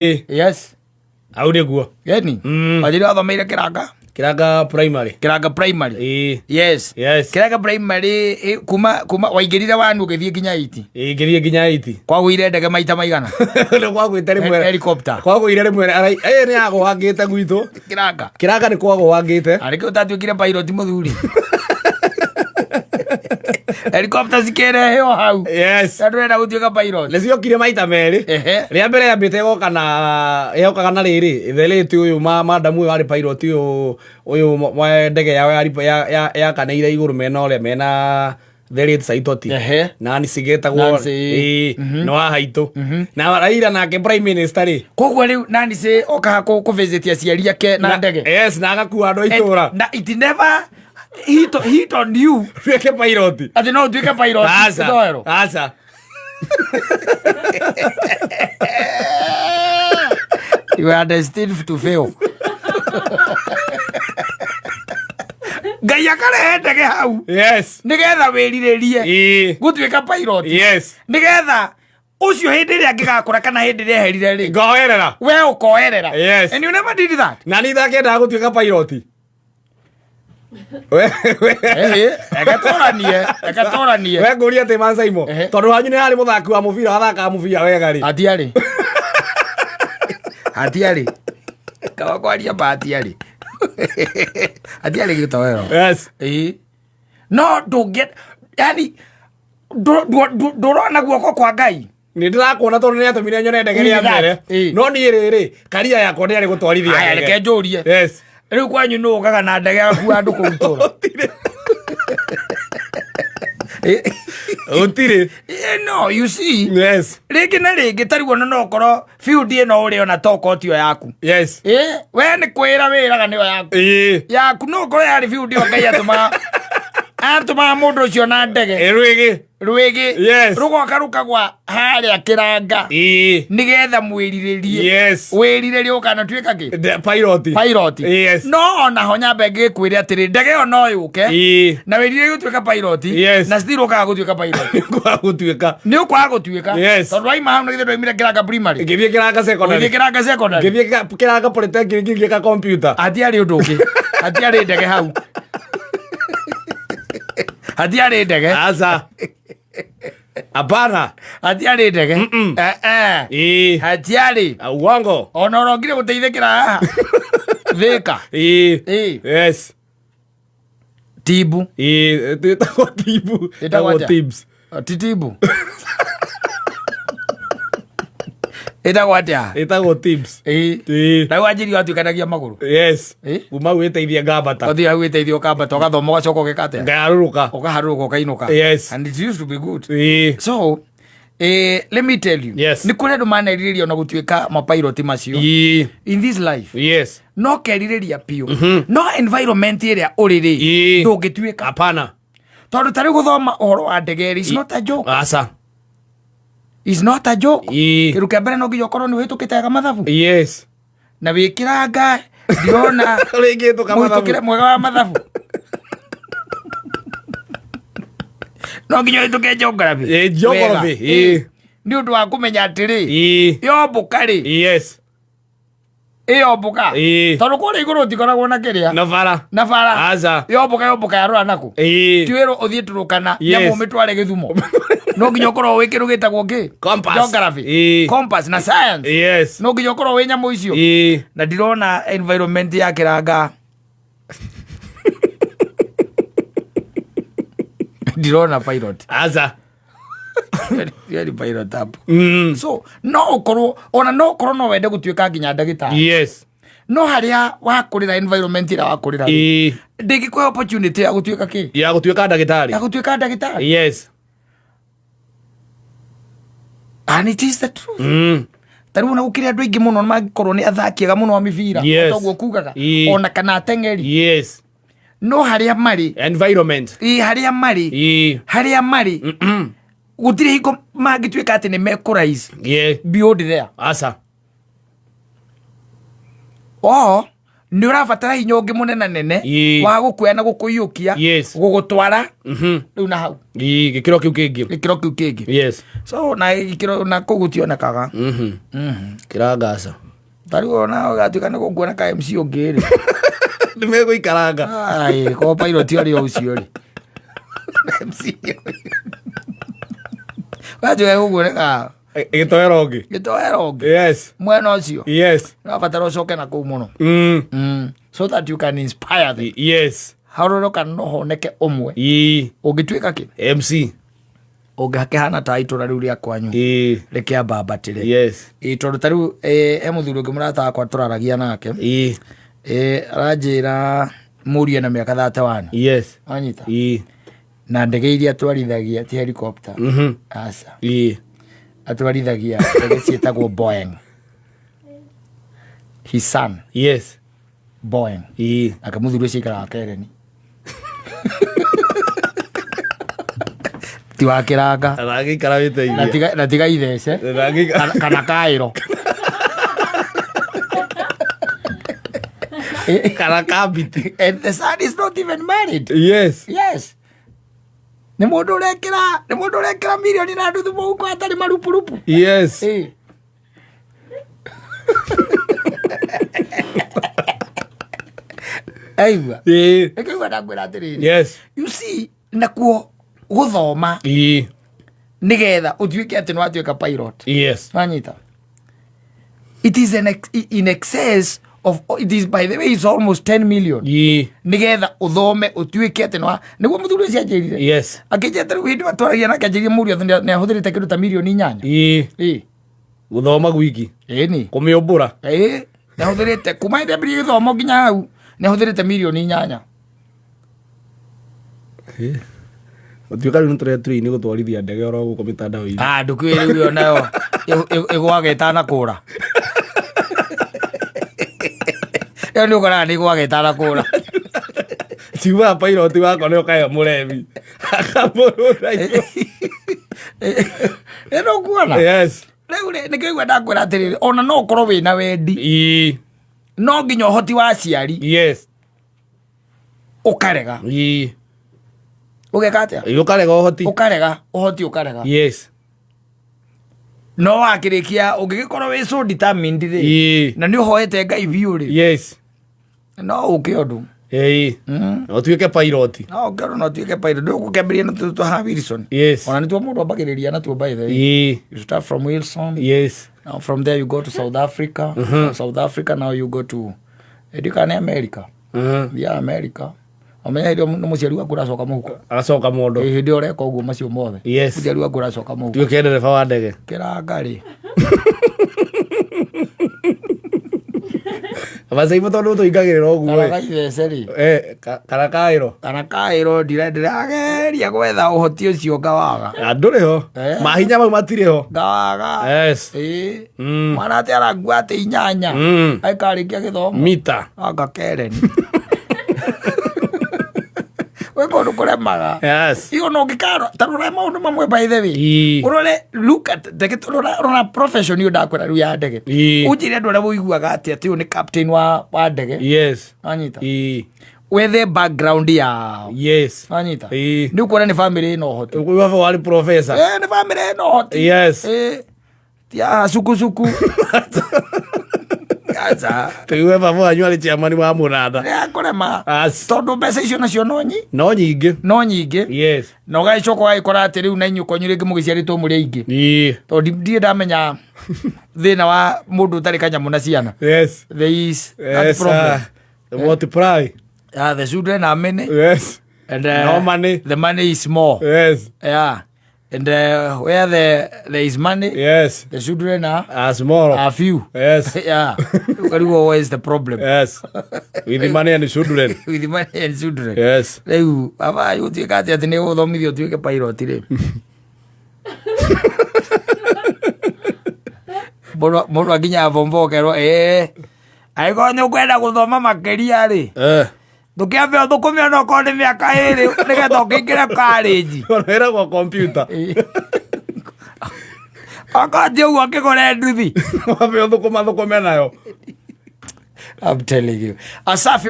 Yes. Hau nĩguo. Geni. Wanjĩrire wathomeire Kĩranga? Kĩranga primary. Kĩranga primary. Ĩĩ. Yes. Yes. Kĩranga primary kuma waingĩrire wanu ũgĩthiĩ nginya iti. Ĩĩ, ngĩthiĩ nginya iti. Kwagũire ndege maita maigana? Nĩ kwagwĩte rĩmwe. Helicopter. Kwagũire rĩmwe. Ĩĩ nĩ yagũangĩte gwitũ. Kĩranga. Kĩranga nĩ kwagũangĩte. Arĩ kĩ ũtatuĩkire pilot mũthuri? Helicopter cikĩreheo hau. Yes. Na ndũrenda gũtuĩka pilot. Nĩ ciokire maita merĩ. Ehe. Rĩa mbere yambĩte ĩgoka na yokaga na rĩrĩ the late ũyũ madamu ũyũ warĩ pilot ũyũ wa ndege yao yakanĩire igũrũ mena ũrĩa mena the late Saitoti. Ehe. Nancy getagwo. Nancy. Ĩĩ, nĩ wa haitũ. Na Raila nake prime minister rĩ. Koguo rĩu Nancy okaga kũ visit aciari ake na ndege. Yes, na agakua andũ a itũra. Na it never hit on you. Tuĩke pilot. Atĩ no ũtuĩke pilot. Aca. Gĩtoero. Aca. You are destined to fail. Ngai akarehe ndege hau Yes. nigetha wĩrirĩrie Ĩĩ. gũtuĩka pilot. Yes. Nigetha ũcio hĩndĩ ĩrĩa angĩgakũra kana hĩndĩ ĩrĩa eherire rĩ Ngoerera. we ũkoerera. Yes. And you never did that. Na nĩ ndakendaga gũtuĩka pilot. Ehe, reke tũranie, reke tũranie. We ngũria atĩ man Simon, Ehe. tondũ wanyu nĩ harĩ mũthaki wa mũbira wathakaga mũbira wega rĩ. Hatiarĩ. Hatiarĩ. Kaba kwaria ma hatiarĩ. Hatiarĩ gĩtoero. Yes. Ĩĩ. No ndũngĩ yani ndũrona guoko kwa Ngai. Nĩ ndĩrakuona tondũ nĩ atũmire nyone ndege rĩa mbere. Ĩĩ. No niĩ rĩrĩ, karia yakwa ndĩarĩ gũtwarithia Aya, ndege. reke njũrie. Yes. Rĩu kwanyu nũ ũkaga na ndege agakua andũ kũu itũra? Gũtirĩ. Gũtirĩ. No, you see. Yes. Rĩngĩ na rĩngĩ ta rĩu ona no ũkorwo field ĩno ũrĩ ona toka tio yaku. Yes. Ĩ, we nĩ kwĩra wĩraga nĩyo yaku. Ĩĩ. Yaku no ũkorwo yarĩ field ĩyo Ngai atũmaga atũmaga mũndũ ũcio na ndege. Ĩ rwĩgĩ. Rwĩgĩ. Yes. Rũgoka rũkagwa harĩa kĩranga. Ĩĩ. Nĩgetha mwĩrirĩrie. Yes. Wĩrirĩrie ũkanatuĩka kĩ? Pilot. Pilot. Yes. No onaho nyambe ngĩkwĩre atĩrĩ ndege ĩyo no yũke. Ĩĩ. Na wĩrirĩrie gũtuĩka pilot. Yes. Na still ũkaga gũtuĩka pilot. Kwaga gũtuĩka. Nĩ ũkwaga gũtuĩka. Yes. Tondũ waima hau nĩ githĩ ndwaimire kĩranga primary. Ngĩthiĩ kĩranga secondary. Ũgĩthiĩ kĩranga secondary. Ngĩthiĩ kĩranga polytechnic ngĩka computer. Hatiarĩ ũndũ ũngĩ. Hatiarĩ ndege hau. Hatiarĩ ndege. Aca. Hapana. Hatiarĩ ndege. Eh, eh. Ĩĩ. Hatiarĩ. Uongo. Ona ũrokire gũteithĩkĩra haha. Thĩka. Ĩĩ. Ĩĩ. Yes. Tibu. Ĩĩ, ĩtagwo tibu. Ĩtagwo Ĩtagwo atĩa? tibs. Ti tibu. Ĩtagwo atĩa? Ĩtagwo tibs. Ĩĩ. Ĩĩ. Na rĩu wanjĩri watuĩkanagia magũrũ. Yes. Ĩĩ. Kuma gwĩteithia ngambata. Ũthiĩ hau wĩteithia ũkambata ũgathoma ũgacoka ũgeka atĩa? Ngarũrũka. Ũkaharũrũka ũkainũka. Yes. And it used to be good. Ĩĩ. So, let me tell you. Yes. Nĩ kũrĩ andũ manerirĩria ona gũtuĩka mapilot macio. Ĩĩ. In this life. Yes. No kerirĩria biũ. No environment ĩrĩa ũrĩ rĩ, Ĩĩ. ndũngĩtuĩka. Hapana. Tondũ ta rĩu gũthoma ũhoro wa ndege rĩ, it's not a joke. Aca. It's not a joke. Ĩĩ. Kĩndũ kĩa mbere no nginya ũkorwo nĩ ũhĩtũkĩte wega mathabu. Yes. Na wĩkĩranga ndirona Rĩngĩ tũka mathabu. mũhĩtũkĩre mwega wa mathabu. No nginya ũhĩtũke geography. Ĩĩ, geography, Wega. ĩĩ. Nĩ ũndũ wa kũmenya atĩrĩ, Ĩĩ. yombũka rĩ, Yes. ĩyombũka. Ĩĩ. Tondũ kũrĩa igũrũ ũtikoragwo na kĩrĩa. Na bara. Na bara. Aca. Yombũka yombũka yarora nakũ. Ĩĩ. Ti wĩrwo ũthiĩ Turukana, Yes. nyamũ ũmĩtware Gĩthumo. No nginya ũkorwo wĩ kĩndũ gĩtagwo kĩ? Compass. Geography. Ĩĩ. Compass na science. Yes. No nginya ũkorwo wĩ nyamũ icio. Ĩĩ. Na ndirona environment ya kĩranga. Ndirona pilot. Aca. Ndiarĩ pilot hapo. So no ũkorwo ona no ũkorwo no wende gũtuĩka nginya ndagĩtarĩ. Yes. No harĩa wakũrĩra environment ĩrĩa wakũrĩra rĩ, Ĩĩ. ndĩngĩkũhe opportunity ya gũtuĩka kĩ? Ya gũtuĩka ndagĩtarĩ. Ya gũtuĩka ndagĩtarĩ. Yes. And it is the truth. Ta rĩu ona gũkĩrĩ andũ aingĩ mũno mangĩkorwo nĩ athaki ega mũno a mĩbira. Yes. Toguo kugaga. Ĩĩ. Ona kana ateng'eri. Yes. No harĩa marĩ. Environment. Ĩĩ, harĩa marĩ. Ĩĩ. Harĩa marĩ. Gũtirĩ hingo mangĩtuĩka atĩ nĩ mekũraise Yeah. beyond there. Aca. O Nĩ ũrabatara hinya ũngĩ mũnenanene Ĩĩ. wa gũkuoya na gũkũiyũkia, Yes. gũgũtwara rĩu na hau Ĩĩ, gĩkĩro kĩu kĩngĩ. Gĩkĩro kĩu kĩngĩ. Yes. So na gĩkĩro na kũu gũtionekaga. Kĩrangaca. Ta rĩu ona ũgatuĩka nĩ gũkuona ka MC ũngĩ rĩ. Nĩ megũikaranga. Ai, ko pilot arĩ o ũcio rĩ. MC. Watuĩka gũkuoneka Gĩtoero ũngĩ. Gĩtoero ũngĩ. Yes. Mwena ũcio. Yes. Ũrabatara ũcoke na kũu mũno. So that you can inspire them. Yes. Haroro kana no honeke ũmwe. Ĩĩ. Ũngĩtuĩka kĩ? MC. Ũngĩkĩhana ta itũra rĩu rĩa kwanyu. Ĩĩ. Rĩkĩambambatĩre. Yes. Ĩĩ, tondũ ta rĩu he mũthuri ũngĩ mũrata wakwa tũraragia nake. Ĩĩ. Aranjĩra mũriũ ena mĩaka 31. Yes. Wanyita? Ĩĩ. Na ndege iria atwarithagia ti helicopter. Aca. Ĩĩ. Atwarithagia ndege ciĩtagwo Boeing. His son. Yes. Boeing. Ĩĩ. Nake mũthuri ũcio aikaraga Kereni. Ti wa kĩranga. Aragĩikara Na wĩteithia. tiga na tiga ithece. Aragĩikara. Kana kaĩro. Kana kambiti. And the son is not even married. Yes. Yes. Nĩ mũndũ ũrekĩra nĩ mũndũ ũrekĩra mirioni na nuthu mũhuko atarĩ marupurupu. Yes. Ĩĩ. Aigua. Ĩĩ. Nĩkĩigua ndakwĩra atĩrĩrĩ. Yes. You see, nakuo gũthoma Ĩĩ. nĩgetha ũtuĩke atĩ nĩ watuĩka pilot. Yes. Wanyita. It is an ex, in excess of, it is, by the way, it's almost 10 million. Ĩĩ. Nĩgetha ũthome ũtuĩke atĩ nĩ nĩguo mũthuri ũcio anjĩrire. Yes. Akĩnjĩra rĩu hĩndĩ ĩyo twaragia nake anjĩrire mũriũ atĩ nĩ ahũthĩrĩte kĩndũ ta mirioni 8. Ĩĩ. Ĩĩ. Gũthoma gwiki. Ĩni. Kũmĩũmbũra. Ĩĩ. Nĩ ahũthĩrĩte kuma hĩndĩ ambĩrĩrie gĩthomo nginya hau nĩ ahũthĩrĩte mirioni 8. Gũtuĩka rĩu nĩtũretuire-inĩ gũtwarithia ndege oro gũkũ mĩtandao-inĩ. Ah, ndũkĩũĩ rĩu ĩyo nayo ĩgwaga ĩtanakũra. Ĩyo nĩ ũkoraga nĩ ĩgwaga ĩtanakũra. Ciumaga pilot wakwa nĩ ũkahe mũrebi. Akamũrũra igũrũ. Ĩ no kuona. Yes. Rĩu rĩ nĩkĩo igua ndakwĩra atĩrĩrĩ ona no ũkorwo wĩna wendi Ĩĩ. no nginya ũhoti wa aciari Yes. ũkarega. Ĩĩ. Ũgeka atĩa? Ĩĩ, ũkarega ũhoti. Ũkarega ũhoti ũkarega. Yes. No wakĩrĩkia ũngĩgĩkorwo wĩ so determined rĩ Ĩĩ. na nĩ ũhoete Ngai biũ rĩ Yes. no ũke ũndũ. Ĩĩ. Na ũtuĩke pilot. No ũke ũndũ na ũtuĩke pilot. Ndũgũkĩambĩrĩria na tũtũ twa Wilson. Yes. Ona nĩtuo mũndũ ambagĩrĩria natuo by the way. Ĩĩ. You start from Wilson. Yes. Now from there you go to South Africa. From South Africa now you go to ndika nĩ America. Yeah, America. Amenya hĩndĩ ĩyo nĩ mũciari waku ũracoka mũhuko. Agacoka mũndũ. Ĩ, hĩndĩ ĩyo ũreka ũguo macio mothe. Yes. Mũciari waku ũracoka mũhuko. Tuĩke ndereba wa ndege. Kĩranga rĩ. Macaibo tondũ tũingagĩrĩra ũguo. Kana ĩ. gaithece rĩ. Eh, kana kaĩro. Kana kaĩro ndĩrageria gwetha ũhoti ũcio ngawaga. Ah, ndũrĩ ho. Eh. Mahinya mau matirĩ ho. Ngawaga. Yes. Ĩĩ. Mm. Mwana atĩ arangua atĩ 8. Aikarĩkia gĩthomo. Mita. Anga Karen. Gwĩ kũndũ kũremaga. Yes. Iyo no ngĩkaro ta rora maũndũ mamwe by the way. Ĩĩ. Ũrore look at ndege rora rora profession ĩyo ndakwĩra rĩu ya ndege. Ĩĩ. Ũnjĩre andũ arĩa ũiguaga atĩ atĩ ũyũ nĩ captain wa ndege. Yes. Wanyita. Ĩĩ. Wethe background yao. Yes. Wanyita. Ĩĩ. Nĩ ũkuona nĩ family ĩna ũhoti. Ũguo baba warĩ professor. Eh, nĩ family ĩna ũhoti. Yes. Eh. Ti haha cukucuku. Aca. Tũigue baba wanyu arĩ chairman wa mũranda. Nĩ akũrema. As. Tondũ mbeca icio nacio no nyi No nyingĩ. no nyingĩ. Yes. Na ũgagĩcoka ũgagĩkora atĩ rĩu na inyuĩ kwanyu rĩngĩ mũgĩciarĩtwo mũrĩ aingĩ. Ĩĩ. Tondũ ndirĩ ndamenya thĩna wa mũndũ ũtarĩ kanyamũ na ciana. Yes. There is that Yes. problem. Multiply. Yeah, the children are many Yes. and No money. the money is more. Yes. Yeah. And where there is money, Yes. the children are, Are small. are few. Yes. Yeah. Ũkarigwo what is the problem? Yes. With the money and the children. With the money and children. Yes. Rĩu baba ũtuĩka atĩ atĩ nĩ gũthomithio ũtuĩke pilot rĩ. Mũndũ akinyaga form four ũkerwo ĩĩ angĩkorwo nĩ ũkwenda gũthoma makĩria rĩ Eh. ndũkĩambe ũthũkũme ona okorwo nĩ mĩaka 2 nĩgetha ũkĩingĩre college. Wĩragwo computer. Okorwo ti ũguo ũkĩgũre nduthi. Wambe ũthũkũma thũkũme nayo. I'm telling you. Asafi.